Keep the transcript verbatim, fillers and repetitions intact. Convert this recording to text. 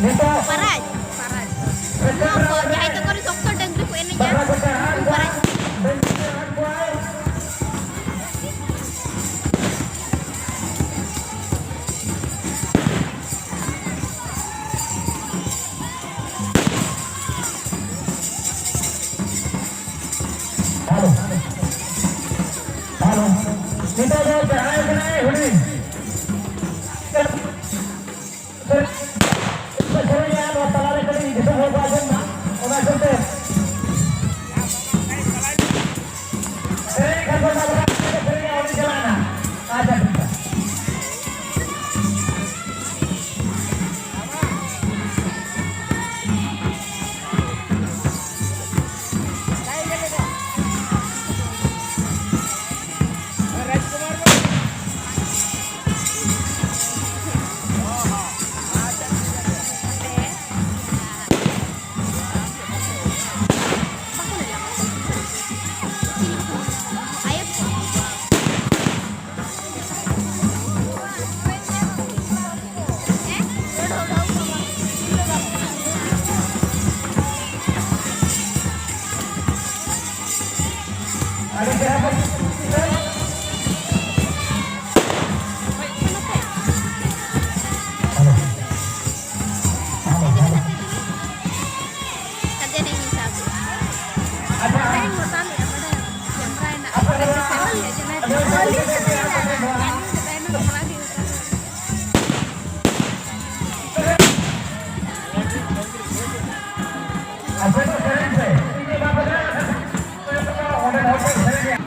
ᱱᱤᱛᱚᱜ ᱯᱟᱨᱟᱡᱽ, ᱯᱟᱨᱟᱡᱽ᱾ ᱱᱚᱣᱟ ᱠᱚ ᱡᱟᱦᱟᱸᱭ ᱛᱟᱠᱚ ᱨᱮ ᱥᱚᱠᱛᱚ ᱰᱟᱹᱝᱨᱤ ᱠᱚ ᱮᱱᱮᱡᱟ, ᱩᱱᱠᱩ ᱯᱟᱨᱟᱡᱽ᱾ Hello, hello. ᱱᱤᱛᱚᱜ ᱫᱚ ᱡᱟᱦᱟᱸᱭ ᱠᱟᱱᱟᱭ ᱦᱩᱰᱤᱧ, ᱥᱮᱨᱮᱧᱟ, ᱱᱚᱣᱟ ᱛᱟᱞᱟᱨᱮ ᱠᱟᱹᱴᱤᱡ ᱫᱤᱥᱚᱢ ᱦᱚᱲ ᱠᱚ ᱟᱸᱡᱚᱢ ᱢᱟ, ᱚᱱᱟ ᱦᱤᱥᱟᱹᱵ ᱛᱮ᱾ ᱥᱮᱨᱮᱧ ᱠᱷᱟᱱ ᱠᱚ ᱰᱟᱵᱨᱟ ᱠᱟᱛᱮ ᱥᱮᱨᱮᱧᱟ, ᱩᱱᱤ ᱪᱟᱞᱟᱜᱼᱟ ᱱᱟᱦᱟᱜ᱾ ᱟᱪᱪᱷᱟ, ᱴᱷᱤᱠ ᱜᱮᱭᱟ᱾